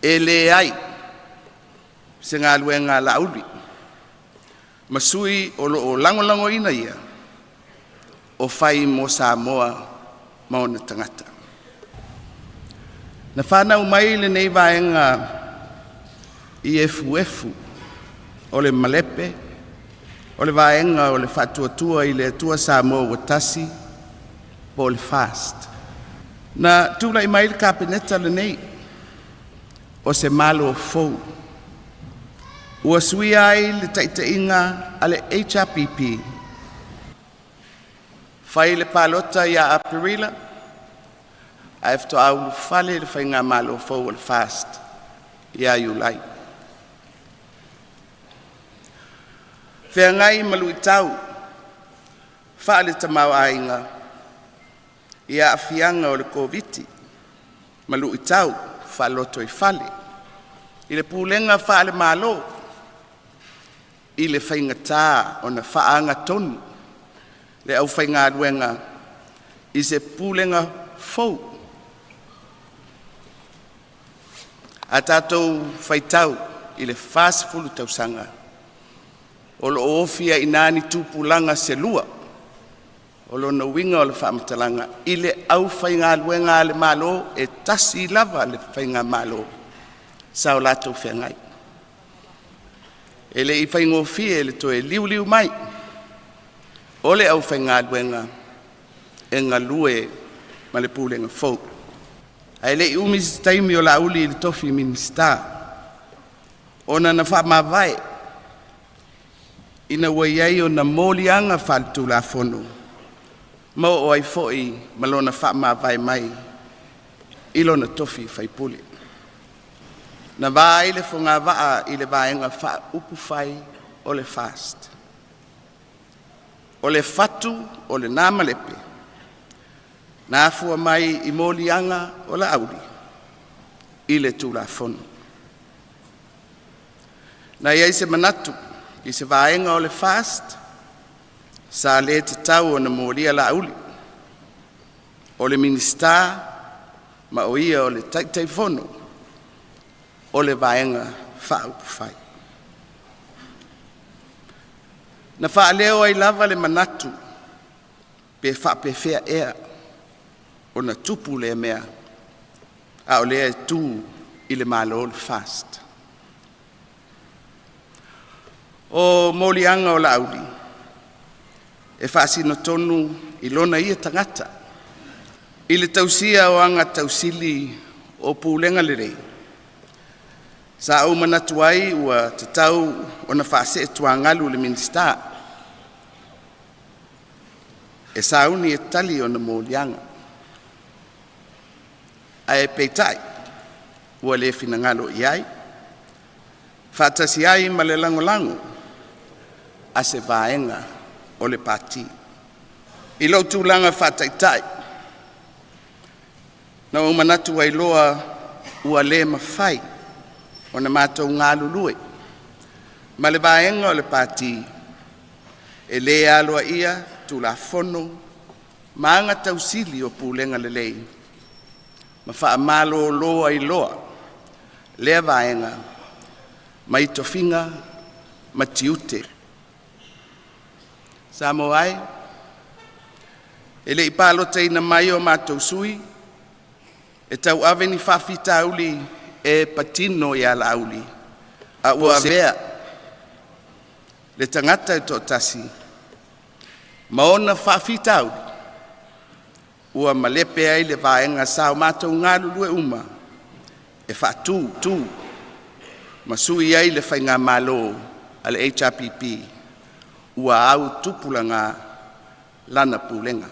E leai se galuega a Laauli ma sui o lo o lagolagoina ia o fai mo Samoa ma ona tagata. Na fanau mai lenei Vaega i efuefu o le malepe o le Vaega o le Faatuatua i le Atua Samoa ua Tasi po o le FAST. Na tulai mai le Kapeneta lenei o se Malo fou ua suia ai le taitaiga a le HRPP, fai le palota ia Aperila ae faatoa ulufale le faigamalo fou o le FAST ia Iulai. Feagai ma luitau faale-tamaoaiga i aafiaga o le Koviti-19 ma luitau faalotoifale i le pulega faale-Malo i le faigata ona faagatonu le aufaigaluega i se Pulega fou. A tatou faitau i le 40 tausaga, o lo o ofi ai i ina ni tupulaga se lua. O lona uiga o le faamatalaga i le aufaigaluega a le Malo, e tasi lava le faigamalo sa o latou feagai. E le i faigofie le toe liuliu mai o le aufaigaluega e galue ma le Pulega fou. Ae le i umi se taimi o Laauli i le tofi Minisita, ona na faamavae ina ua i ai ona moliaga faaletulafono ma oo ai foi ma lona faamavae mai i lona tofi faipule. Na va ai le fogavaa i le Vaega Faaupufai o le FAST. O le fatu o lena malepe, na afua mai i moliaga o Laauli i le Tulafono. Na i ai se manatu i se vaega o le FAST sa le tatau ona molia Laauli, o le Minisita ma o ia o le Taitaifono o le Vaega Faaupufai. Na faaleo ai lava le manatu, pe faapefea ea ona tupu lea mea a o lea e tu i le Malo le FAST. O moliaga o Laauli e faasino tonu i lona ia tagata i le tausia o aga tausili o pulega lelei, sa ou manatu ai ua tatau ona faasee tuagalu le Minisita e sauni e tali ona moliaga, ae peitai ua le finagalo i ai, faatasi ai ma le lagolago a se vaega o le Pati. I lou tulaga faa-Taitai, na ou manatu ai loa ua le mafai ona matou galulue ma le vaega o le Pati e le aloaia Tulafono ma aga tausili o Pulega Lelei ma faamalolo ai loa lea vaega mai tofiga ma tiute. Samoa e, e le i palotaina mai o matou sui e tauave ni faafitauli e patino ia Laauli, a ua avea le tagata e toatasi ma ona faafitauli ua malepe ai le vaega sa o matou galulue uma e faatu ma sui ai le faigamalo a le HRPP ua autupulaga lana pulega.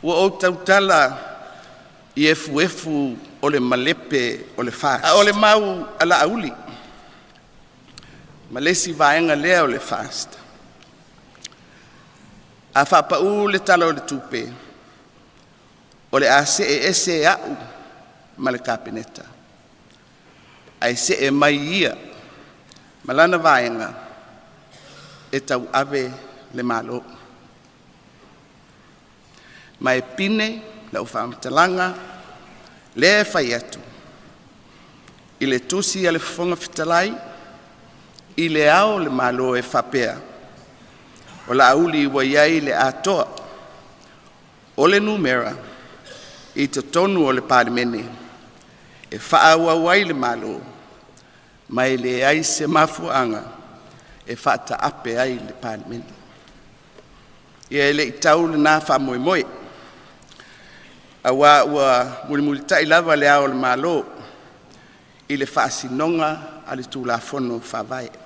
Ua ou tautala i efuefu o le malepe o le FAST, a o le mau a Laauli ma le isi vaega lea o le FAST, a faapau le Tala o le Tupe, o le a see ese au ma le Kapeneta ae see mai ia ma lana vaega e tauave le Malo. Ma e pine lau faamatalaga Lea e fai atu i le tusi a le Fofoga Fetalai i Le Ao o le Malo e faapea: O Laauli ua i ai le atoa o le numera i totonu o le Palemene e faaauau ai le Malo, ma e leai se mafuaaga e faataape ai le Palemene. Ia e le i tau lena faamoemoe, aua ua mulimulitai lava Le Ao o le Malo i le faasinoga a le Tulafono Faavae.